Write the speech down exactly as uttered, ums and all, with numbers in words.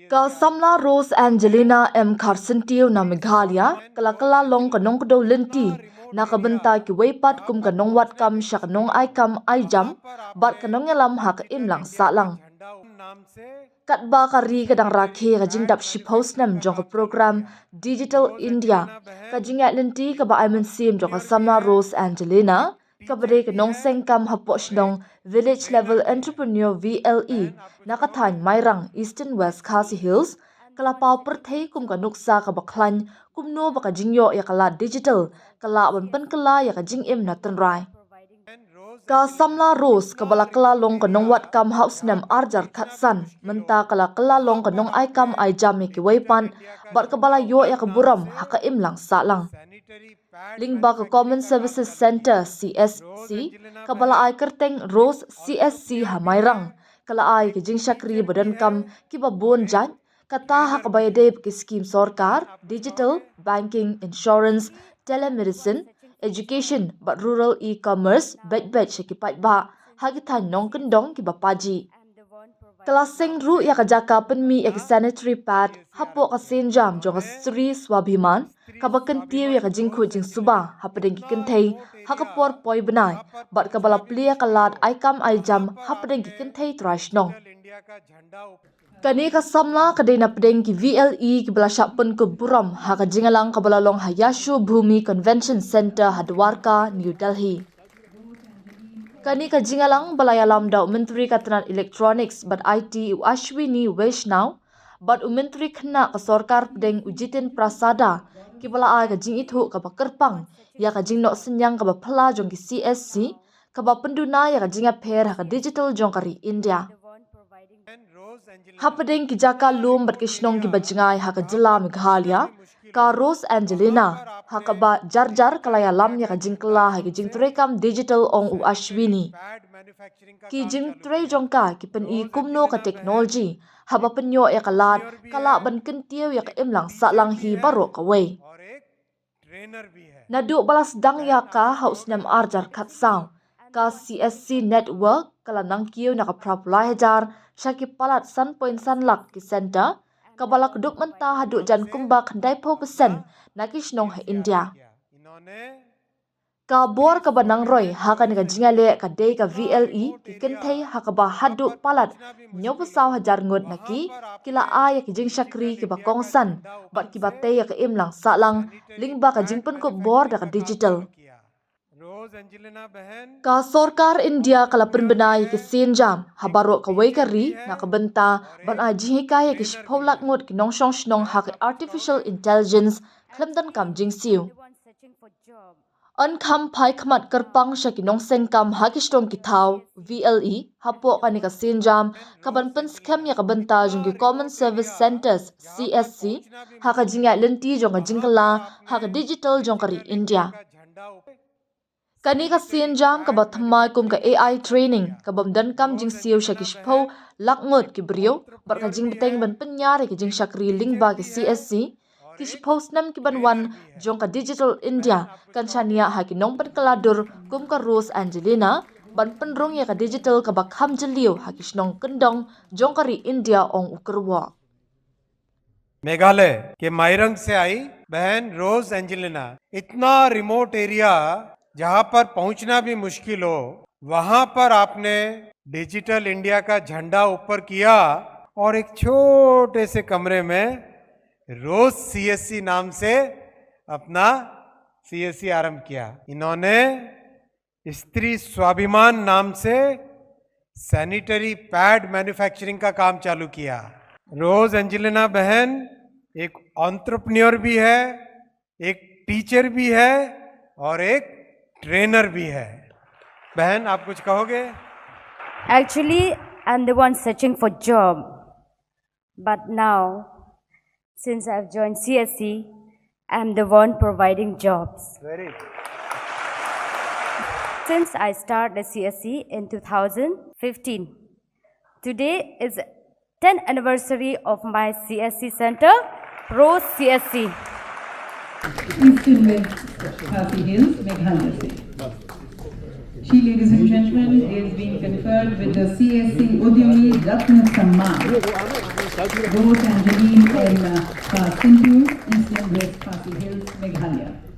Ka samla Rose Angelina M Kharsyntiew na Meghalaya ka la kylla long ka nongkdew lynti na ka bynta kiwei pat kum ka nongwad kam sha ka nongai kam ai jam bad ka nongïalam ha ka imlang sahlang. Katba ka ri ka dang rakhe ka jingdap shiphew snem jong ka program Digital India, ka jingïaid lynti kaba ai mynsiem jong ka samla Rose Angelina kaba dei ka nongseng kam hapoh shnong Village Level Entrepreneur V L E na ka thaiñ Mairang, Eastern West Khasi Hills, ka la paw pyrthei kum ka nuksa kaba khlaiñ kumno ba ka jingïoh ïa ka lad digital ka lah ban pynkylla ïa ka jingim na tynrai. Ka samla Rose kaba la kylla long ka nongwad kam ha u snem arhajar khatsan, mynta ka la kylla long ka nongai kam ai jam ïa kiwei pat bad kaba la ïoh ïa ka burom ha ka imlang sahlang. Lyngba ka Common Services Centre, C S C, kaba la ai kyrteng Rose C S C ha Mairang, ka la ai ka jingshakri ba donkam kiba bun jait, kata ha kaba ïadei bad ki skim sorkar, digital, banking, insurance, telemedicine, education bad rural e-commerce, beit beit sha ki paidbah ha ki thaiñ nongkyndong kiba pajih. Ka la seng ruh ïa ka jaka pynmih ïa ki sanitary pad hapoh ka sienjam jong ka Stree Swabhiman, kaba kyntiew ïa ka jingkhuid jingsuba hapdeng ki kynthei ha ka por poi bnai bad kaba la plie ïa ka lad ai kam ai jam hapdeng ki kynthei trai shnong. Kane ka samla ka dei na pdeng ki V L E kiba la shah pynkup burom ha ka jingïalang kaba la long ha Yashobhoomi Convention Centre ha Dwarka, New Delhi. Kane ka jingïalang ba la ïalam da u Myntri ka tnat Electronics bad I T u Ashwini Vaishnaw bad u Myntri khynnah ka sorkar pdeng u Jitin Prasada, kiba la ai ka jingithuh kaba kyrpang ïa ka jingnoh synñiang kaba phylla jong ki C S C, kaba pynduna ïa ka jingïapher ha ka digital jong ka ri India. Hapdeng ki jaka lum bad ki shnong kiba jngai ha ka jylla Meghalaya, ka Rose Angelina ha kaba jar jar ka la ïalam ïa ka jingkylla ha ki jingtrei kam digital, ong u Ashwini. Ki jingtrei jong ka ki pyni kumno ka technology haba pynïoh ïa ka lad ka lah ban kyntiew ïa ka imlang sahlang hi baroh kawei. Naduh ba la sdang ïa ka ha u snem arhajar khatsaw, ka C S C Network ka la nang kiew na ka phra phew lai hajar sha ki palat san point san lak ki centre, kaba la kdup mynta haduh jan kumba khyndaiphew percent na ki shnong ha India. Ka bor kaba nang roi ha kane ka jingïaleh ka dei ka V L E, ki kynthei ha kaba haduh palat hynñiewphew saw hajar ngut na ki, ki la ai ïa ki jingshakri kiba kongsan bad kiba tei ïa ka imlang sahlang lyngba ka jingpynkup bor da ka digital. Ka sorkar India ka la pynbna ïa ki sienjam ha baroh kawei ka ri na ka bynta ban ai jinghikai ïa ki shiphew lak ngut ki nongshong shnong ha ka artificial intelligence khlem donkam jingsiew. Yn kham phai khmat kyrpang sha ki nongseng kam ha ki shnong ki thaw, V L E, hapoh kane ka sienjam kaban pynskhem ïa ka bynta jong ki Common Service Centres, C S C, ha ka jingïaid lynti jong ka jingkylla ha ka digital jong ka ri India. Kane ka sienjam kaba thymmai kum ka A I training kabym donkam jingsiew sha ki shiphew lak ngut ki briew bad ka jingbteng ban pynïar ïa ki jingshakri lyngba ki C S C, ki shiphew snem kiban wan jong ka Digital India kan shaniah ha ki nongpynkylla dur kum ka Rose Angelina ban pynrung ïa ka digital kaba kham jylliew ha ki shnong kyndong jong ka ri India, ong u Kyrwoh. मेघालय के माइरंग से आई बहन रोज एंजेलिना। इतना रिमोट एरिया, जहां पर पहुंचना भी मुश्किल हो, वहां पर आपने डिजिटल इंडिया का झंडा ऊपर किया और एक छोटे से कमरे में रोज सीएससी नाम से अपना सीएससी आरंभ किया। इन्होंने स्त्री स्वाभिमान नाम से सैनिटरी पैड मैन्युफैक्चरिंग का काम चालू किया। रोज एंजेलिना बहन एक एंटरप्रेन्योर भी है, एक टीचर भी है और एक ट्रेनर भी है। बहन, आप कुछ कहोगे? Actually, I'm the one searching for job. But now, since I've joined C S C, I'm the one providing jobs. Very. Since I started the C S C in two thousand fifteen, today is tenth anniversary of my C S C center, Rose C S C. Eastern West Khasi Hills, Meghalaya से। She, ladies and gentlemen, is being conferred with the C S C Udyami Ratna Samman. Go Tangerine M Pasintu, Eastern West Khasi Hills, Meghalaya.